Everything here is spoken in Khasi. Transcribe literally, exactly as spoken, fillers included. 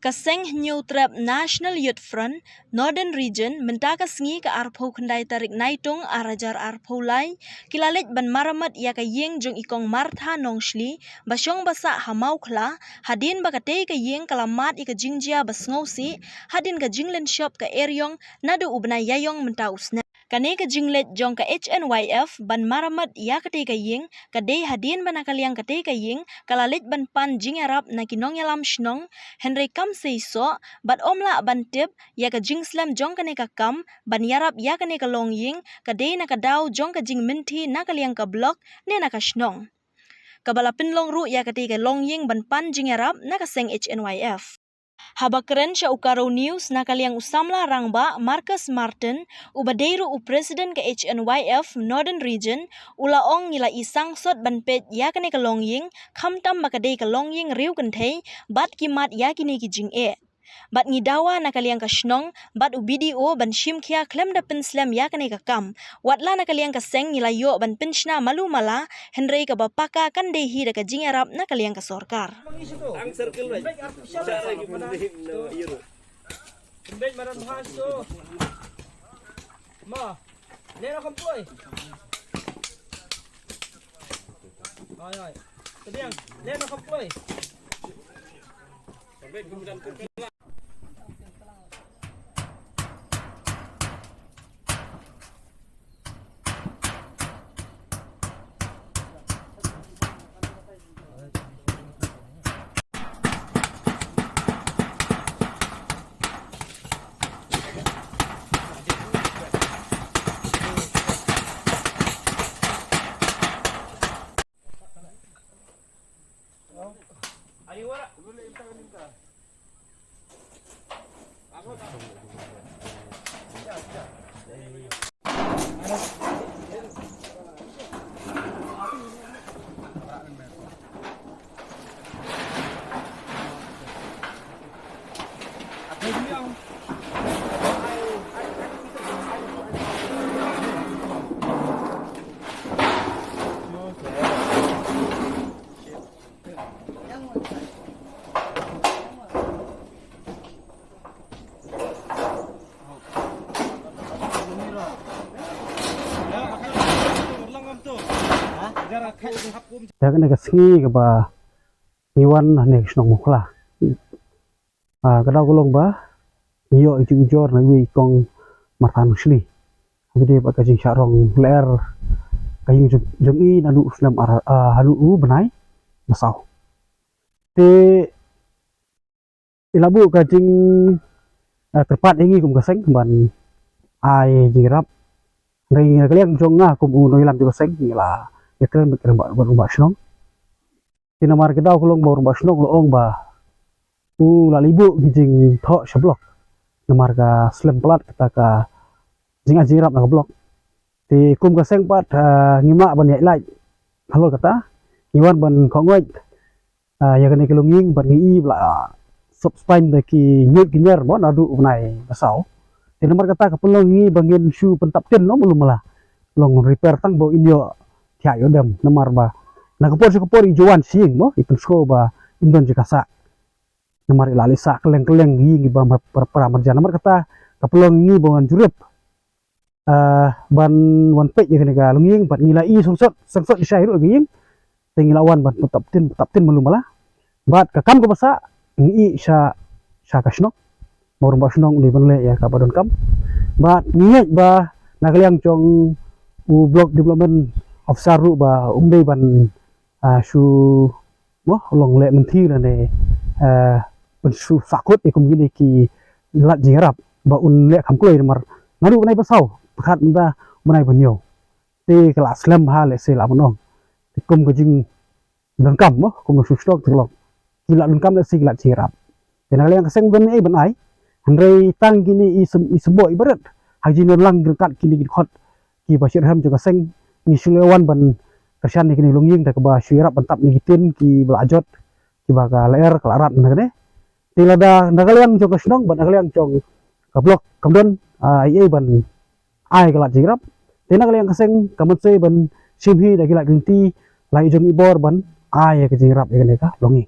Ka seng Hynñiewtrep National Youth Front, Northern Region, mynta ka sngi ka arphew khyndai tarik Naitung ar hajar arphew lai, ki la leit ban maramot ïa ka ïing jong i Kong Martha Nongshli, ba shong ba sah ha Mawkhla, hadien ba katei ka ïing ka la mad ïa ka jingjia ba sngewsih, hadien ka jinglynshop ka eriong, naduh u bnai Ïaïong mynta u snem. Kane ka jingleit jong ka H N Y F ban maramot ïa katei ka ïing, ka dei hadien ba na ka liang katei ka ïing, ka la leit ban pan jingïarap na ki nongïalam shnong, hynrei kam seisoh, bad ym lah ban tip, ïa ka jingslem jong kane ka kam, ban ïarap ïa kane ka longïing, ka dei na ka daw jong ka jingmynthi na ka liang ka block, ne na ka shnong. Kaba la pynlong ruh ïa katei ka longïing ban pan jingïarap na ka seng H N Y F. Haba kren sha u Garo News na ka liang u samla rangbah Marcus Martin, uba dei ruh u president ka H N Y F Northern Region, u la ong ngi la i sangsot ban peit ïa kane ka longïing, khamtam ba ka dei ka longïing riew kynthei, bad ki mad ïa kine ki jingeh. Bad ngi dawa na ka liang ka shnong, bad u B D O ban shim khia khlem da pynslem ïa kane ka kam. Wat la na ka liang ka seng ngi la ïoh ban pynshna malu mala, hynrei kaba paka kan dei hi da ka jingïarap na ka liang ka sorkar. Ang circle ba. Sa lagi pun dei na iru. Pembej maran bahas tu. Ma, leh na khamploi. Ai, ai. Tadiang, leh na khamploi. Ïa kane ka sngi kaba ngi wan hangne ka shnong Mawkhla. Ah, ka daw ka long ba ngi ïoh ïa ka jingujor na iwei i Kong Martha Nongshli. Haba ïadei bad ka jingshah rong lyer ka ïing jong, jong i naduh u snem ar, ah, haduh u bnai ba saw. Te i la buh ka jing, eh, kyrpad ïa ngi kum ka seng ban ai jingïarap. Hynrei na ka liang jong nga kum u nongïalam jong ka seng ngi la ïakren bad, kren bad, bad rangbah shnong. Te namar ka daw ka long ba u rangbah shnong u la ong ba u la leit buh ki jingthoh sha block. Namar ka slem palat kata ka jingai jingïarap na ka block. Te kum ka seng pat, ah, ngim lah ban ïaid lait halor kata. Ngi wan ban khot ngeit, ah, ïa kane ka longïing bad ngi i ba la sop spine da ki ñiut ki ñiar mo naduh u bnai ba saw. Te namar kata ka pynlong ïa ngi ba ngin shu pyntap tin no malu mala. Long repair tang ba in ïoh thiah ïoh dem namar ba na ka por sha ka por i ju wan sha ïing mo i pynsngew ba im don jaka sah. Namar i la leit sah kylleng kylleng ïing kiba mar, para, para marjan. Namar kata ka pynlong ïa ngi ba ngan jurip, ah, ban wan peit ïa kane ka longïing bad ngi la i sangsot, sangsot i shai ruh ka ïing. Te ngi la wan ban pyntap tin, pyntap tin malu mala. Bad ka kam kaba sah ngi i sha, sha ka shnong. Ba u rangbah shnong u dei ban leh ïa kaba donkam. Bad ngi ngeit ba na ka liang jong u block development officer ruh ba um dei ban, ah, shu mo long leh lynti lane, eh, ban shu sahkut ïa kum kine ki lad jingïarap ba un leh kham kloi namar naduh u bnai ba saw pyrkhat mynta u bnai ba hynñiew. Te ka la slem bha lehse lah ban ong. Te kum ka jingdonkam mo kum ka shu shnong te ka long ki la donkam lehse ki lad jingïarap. Te na ka liang ka seng don ei ban ai. Hynrei tang kine i sym, i symboh i barit ha ka jingdon lang ryngkat kine ki dkhot kiba shitrhem jong ka seng. Ngi shu leh wan ban kyrshan ïa kine ki longïing da kaba shu ïarap ban tap ïa ki tin kiba la jot, kiba ka lyer ka la rat na kane. Te lada na ka liang jong ka shnong bad na ka liang jong ka block kam don, ah, ei ei ban ai ka lad jingïarap. Te na ka liang ka seng ka mynsiem ban shim hi da ki lad ki lynti la i jong i bor ban ai ïa ka jingïarap ïa kane ka longïing.